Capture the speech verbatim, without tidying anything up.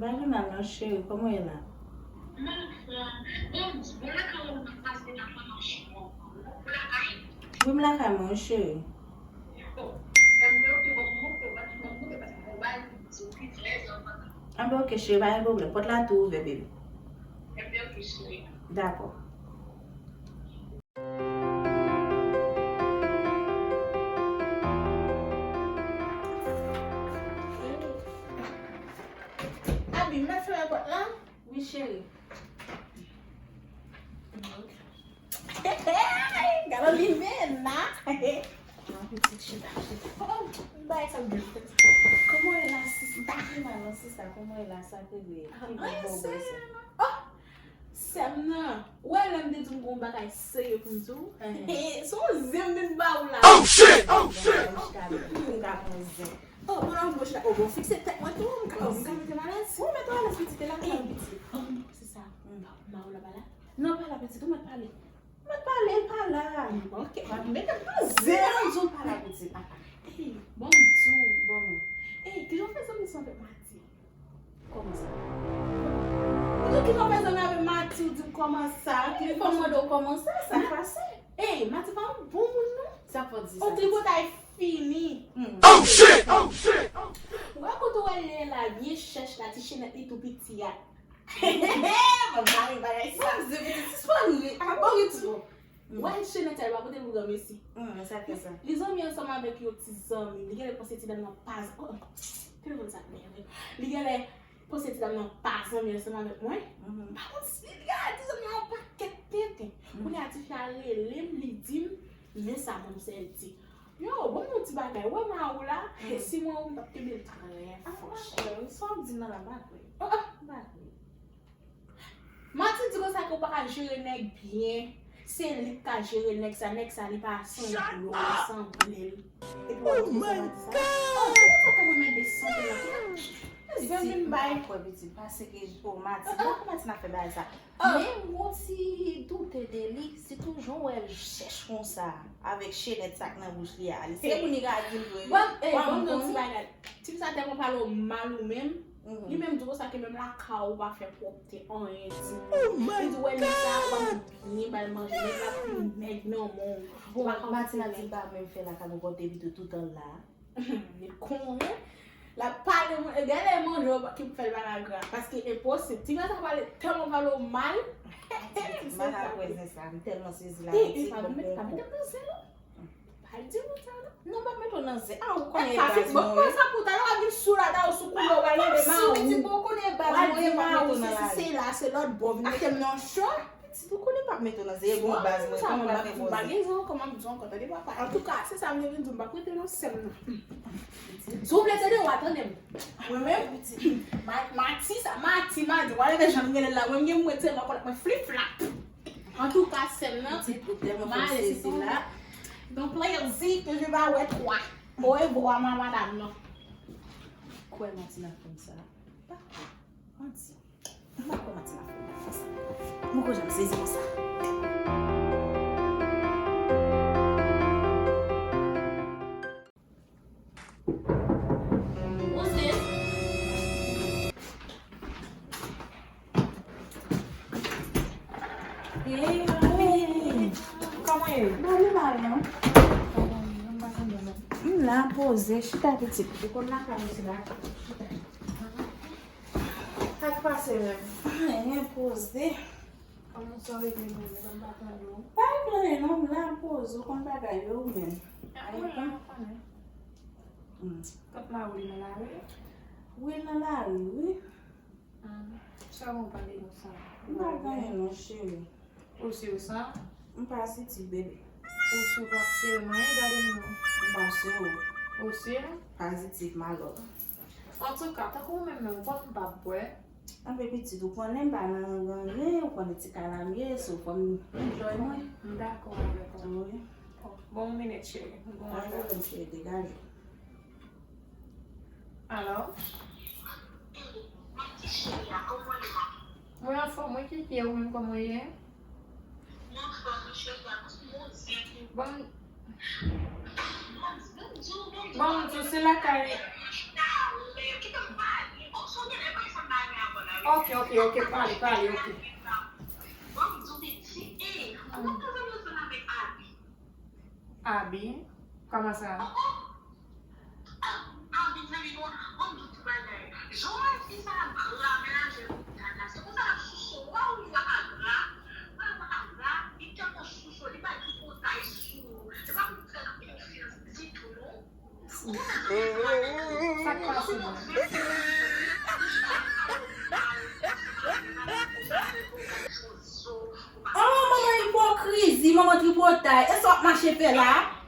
Wi, m lakay mwen, wi, cheri. Anben, oke, cheri, pa gen pwoblèm. Pòt la tou ouvè, baby. Dakò. Abi, m mèt fèmen pòt la? Wi, cheri. Gade li vin la. An, pitit, chita, chita. Oh, bay sa m gen. Kòman w ye la, sista? Ki mal, non, sista? Kòman w ye la? Sa k rive? Ki vin bò bò sa? Oh! Sè m nan, ou wè lè m te di w m gen yon bagay serye pou m di w? Se yon zen m vin ba ou la. Oh shit! Oh shit! M ka pran zen. Oh, bon, non, bon, chita. Oh, bon, fikse tèt mwen tou, m ka, m ka mete m alèz. Ou mete w alèz, pitit, e la, pitit. Se sa. Ma ou la pa la? Non, pa la, pitit, ou mèt pale. Ou mèt pale, l pa la. Ok, m ap mete m nan zen. Zen, zen pa la, pitit. Bon, m di w, bon. Ey, kijan w fè zanmi sa avèk Mati? Kòman sa? Ou di w kijan w fè zanmi avèk Mati, ou di m kòman sa? Ki fè m mande w kòman sa? Sa k pase? Ey, Mati pa yon bon moun, non. Sa fò di sa? On tripotay fini. Oh shit! Oh shit! Ou wè kote w wè l ye la, byen chèch la, ti chenèt li tou piti a. Mwen pa ri bagay sa. Mwen di pitit, sispann ri. Apa w ri tou? Wè chenèt sa, li pa pote l pou granmesi. Sa fè sa. Li zanmi ansanm avèk yon ti zanmi. Li genlè panse ti dam nan pa z-, oh, telefòn sa nève. Li genlè panse ti dam nan pa zanmi ansanm avèk mwen. Pa kont si li genlè di zanmi an yon pakèt tenten. Kounye a tifi a rele m, li di m, men sa manmzèl di. Yo, bon, yon ti bagay. Wè ma ou la, si mwen ou m t ap kenbe l trè fò, cheri. Sa w di nan la, m pa kwè. M pa kwè. Mati di konsa ke w pa ka jere nèg byen. Se li k ka jere nèg sa, nèg sa li pa sanble w, li sanble l. Epi w ap di konsa Mati sa. Oh, ki konsa k ap remèt de sante la? Zanmi m bay. Kwè pitit, pase ke, oh, Mati, pa kòmanse nan fè bagay sa. Men m gon ti doute de li, sitou jan w wè l chèch konsa, avèk chenèt sa k nan bouch li a. Se pou li ka di m vre. Bon, eh, bon, yon ti bagay. Tifi sa tèlman pale w mal ou menm, li menm di konsa ke menm lakay ou pa fè pwòpte anyen ditou. Li di wè nèg sa ap byen ba l manje, nèg la pi nèg nan mond. Bon, Matina di l pa menm fè lakay nou konte pito toutan la. Li konnen. L ap pale, gade manje w ki pou fè l pa ka gra. Paske enposib. Ti nèg sa pale tèlman pale w mal. M pa ka kwè zen sa. M tèlman sezi la. Pitit, pa mete m nan zen non. Pa di moun sa non. Non, m pa mete w nan zen. Ah, ou konnen e baz mwen. Bon, sa pou talè w ap vin sou la, ta ou sou koulè w pral mande ma ou. Pitit, bon, ou konnen e baz mwen, e ma ou, se si se la, se lòt bò, vin mete m nan cho. Pitit, ou konnen m p ap mete w nan zen, e bon baz mwen, kòman m ap fè poze? M pa gen zen ankò, m ap di w ankò, tande papa. Antouka, se sa m te vin di w, m p ap rete nan sèm nan. Si w vle tande, w a tande m. Mwen menm, pitit. Ma-, Mati sa, Mati, Mati, w a leve jan m rele l la, mwen menm, mwen tèlman konn mwen flip flap. Antouka, sèm nan, pitit, ou tèlman fè m sezi la. Donk, plezi ke je vais avoir trois. Orevwa, ma madam nan. Kwè Mati nan fè m sa. Pa kwè. Manti. M pa kwè manti nan fè m sa. Mwen kwè jan m sezi konsa. Hey, mami. Kòman ye? Bon, li mal, non? M la poze, chita pitit. Ou konn lakay ou se la. Chita. Sa k pase menm? Anyen, poze. Kòman sa w regle menm? Mwen pa tande w. Pa planye non, m la poze, ou konn bagay yo ou menm. Mwen la konnen. Kot mari w nan lari? Wi, l nan lari, wi. Sa bon pale konsa? M pa gen anyen non, cheri. Ou si w sa? M pa si ti bebe. Ou si w pa si w manyen, gade m non. M pa si w. Ou si w? Pozitif, my love. Antouka, tankou ou menm menm, ou konn m p ap bwè. Anben pitit, ou konnen m pa nan ranyon, ou konnen ti kay la m ye, so fò m enjoy mwen. M dakò avèk ou. Wi. Bon, yon minit, cheri. M gon apèl. Pa pwoblèm, cheri, degaje. Alo? Mwen anfòm, wi, Kiki, e ou menm kòman w ye? Bon, Bon, m di w se lakay. Ok, ok, ok, pale, pale, ok. Abi? Kòman sa? Sa k pase la? Oh, manman ipokrizi, manman tripotay. E sa w ap mache fè la?